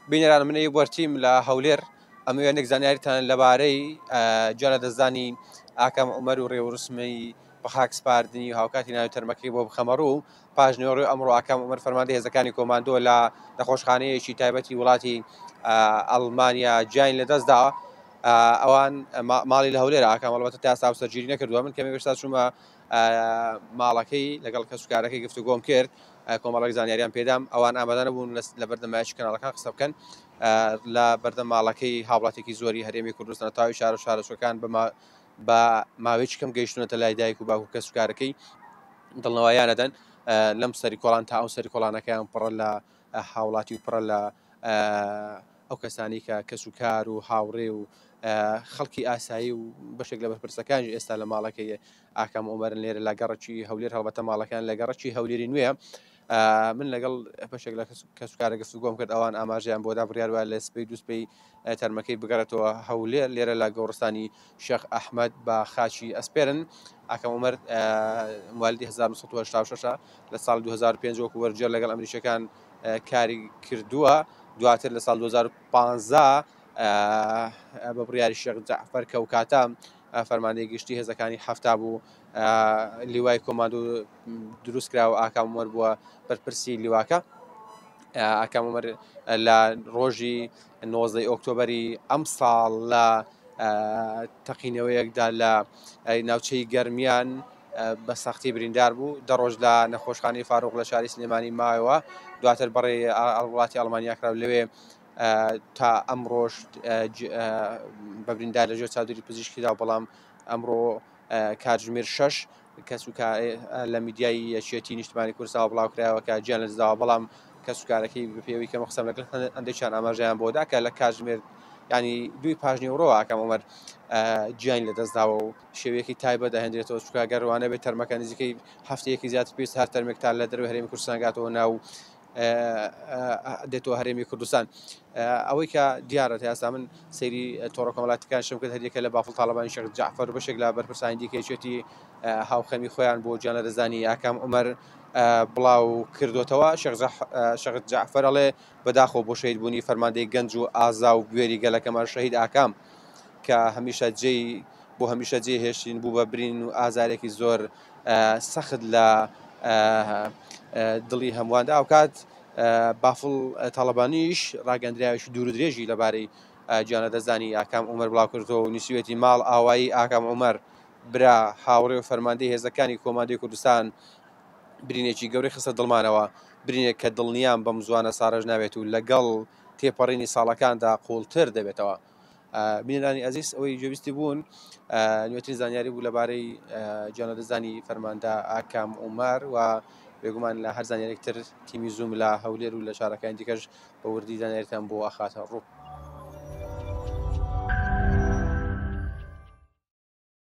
بینەران من ئەیوب وەرتیم لە هەولێر ئەمەوێ هەندێک زانیاریتان لەبارەی گیان لەدەستدانی ئاکام عومەر و ڕێوڕسمی بەخاک سپاردنی و هاوکاتی ناوی تەرمەکەی بۆ بخەمە ڕوو. پاش نیوەڕۆی ئەمڕۆ ئاکام عومەر فەرماندەی هێزەکانی کۆماندۆ لە نەخۆشخانەیەکی تایبەتی وڵاتی ئەڵمانیا گیانی لەدەستدا. ئەوان ماڵی لە هەولێر ئاکام ئەڵبەتە تا ئێستا هاوسەرگیری نەکردووە. من کەمێک پێش ئێستا چوومە ماڵەکەی لەگەڵ کەسوکارەکەی گفتوگۆم کرد، کۆمەڵێک زانیاریان پێدام. ئەوان ئامادە نەبوون لە بەردەم مایکی کەناڵەکان قسە بکەن. لە بەردەم ماڵەکەی هاوڵاتێکی زۆری هەرێمی کوردستان تاوی شارە شارۆچکەکان بە ماوەیەکی کەم گەیشتونەتە لای دایک و باوک و کەسوکارەکەی دڵنەواییانەدەن. لەم سەری کۆڵان تا ئەو سەری کۆڵانەکەیان پڕە لە هاوڵاتی و پڕە لە ئەو کەسانی کە کەس و کار و هاوڕێ و خەڵکی ئاسایی و بەشێک لە بەرپرسەکانیش ئێستا لە ماڵەکەی ئاکام عومەرن لێرە لە گەڕەکی هەولێر. هەڵبەتە ماڵەکان لە گەڕەکی هەولێری نوێیە. من لەگەڵ بەشێک لە کەسوکارە گفتوگۆم کرد، ئەوان ئاماژەیان بۆدا بڕیار وایە لە سبەی دووسبەی تەرمەکەی بگەڕێتەوە هەولێر لێرە لە گۆڕستانی شێخ ئەحمەد بە خاچی ئەسپێرن. ئاکام عومەر موالیدی 1986 لە ساڵی 2005 وەکو وەرگێڕ لەگەڵ ئەمریکیەکان کاری کردووە، دواتر لە ساڵ 2015 بە بڕیاری شێخ جەعفەر کە ئەوکاتە فەرماندەی گشتی هێزەکانی حەفتا بوو لیوای کۆماندۆ دروست کرا و ئاکام عومەر بووە بەرپرسی لیواکە. ئاکام عومەر لە ڕۆژی 19 ئۆکتۆبەری ئەم ساڵ لە تەقینەوەیەکدا لە ناوچەی گەرمیان بە سەختی بریندار بوو. دە ڕۆژ لە نەخۆشخانەی فاروق لە شاری سلێمانی مایەوە، دواتر بەڕێ وڵاتی ئەڵمانیا کرا و لەوێ تا ئەمڕۆش بە بریندار لەژێر چاودێری پزیشکیدا، بەڵام ئەمڕۆ کاتژمێر 6 کەس و لە میدیای یەکێتی نیشتمانی کوردستان بڵاوکرایەوە کە گیان لەدەستداوە، بەڵام کەسوکارەکەی بەپێی کەمە قسەم لەگەڵ هەندێکیان ئاماژەیان بۆ دا کە لە کاتژمێر ینی دووی پاژنیوەڕۆوە ئاکام عومەر گیانی لەدەستداوە و شێوەیەکی تایبەت دەهێنرێتەوە، چونکە گەر وانە بێت تەرمەکە نزیکەی هەفتەیەکی زیاتر پێویست هەر تەرمێک تا لە دەرەوەی هەرێمی کوردستان گاتەوە ناو دێتەوە هەرێمی کوردستان. ئەوەی کە دیارە تا ئێستا من سەیری تۆڕە کۆمەڵاتیەکان شم کرد، هەریەکە لە بافڵ تاڵەبانی، شێخ جەعفەر و بەشێک لە بەرپرسانی دیکە یەکێتی هاوخەمی خۆیان بۆ گیانلەدەستدانی ئاکام عومەر بڵاو کردوتەوە. شێخ جەعفەر ئەڵێ بەداخەوە بۆ شەهید بوونی فەرماندەی گەنج و ئازا و بوێری گەلەکەمان شەهید ئاکام کە هەمیشە جێی بۆ هەمیشە جێ هێشتین، بوو بە برین و ئازارێکی زۆر سەخت لە دڵی هەموواندا. ئەوکات بافڵ تاڵەبانیش ڕاگەندراوێکی دوور و درێژی لەبارەی گیانلەدەستدانی ئاکام عومەر بڵاوکردەوە و نووسیویەتی ماڵ ئاوایی ئاکام عومەر برا هاوڕێ و فەرماندەی هێزەکانی کۆماندۆی کوردستان برینێکی گەورەی خستە دڵمانەوە، برینێک کە دڵنیام بەم زووانە ساڕێژ نابێت و لەگەڵ تێپەڕینی ساڵەکاندا قووڵتر دەبێتەوە. بینەرانی ئەزیز ئەوەی گوێبیستی بوون نوێترین زانیاری بوو لەبارەی گیانلەدەستدانی فەرماندە ئاکام عومەر و بێگومان لە هەر زانیارێک تر تیمی زووم لە هەولێر و لە شارەکانی دیکەش بە وردی زانیاریتان بۆ ئەخاتە ڕوو.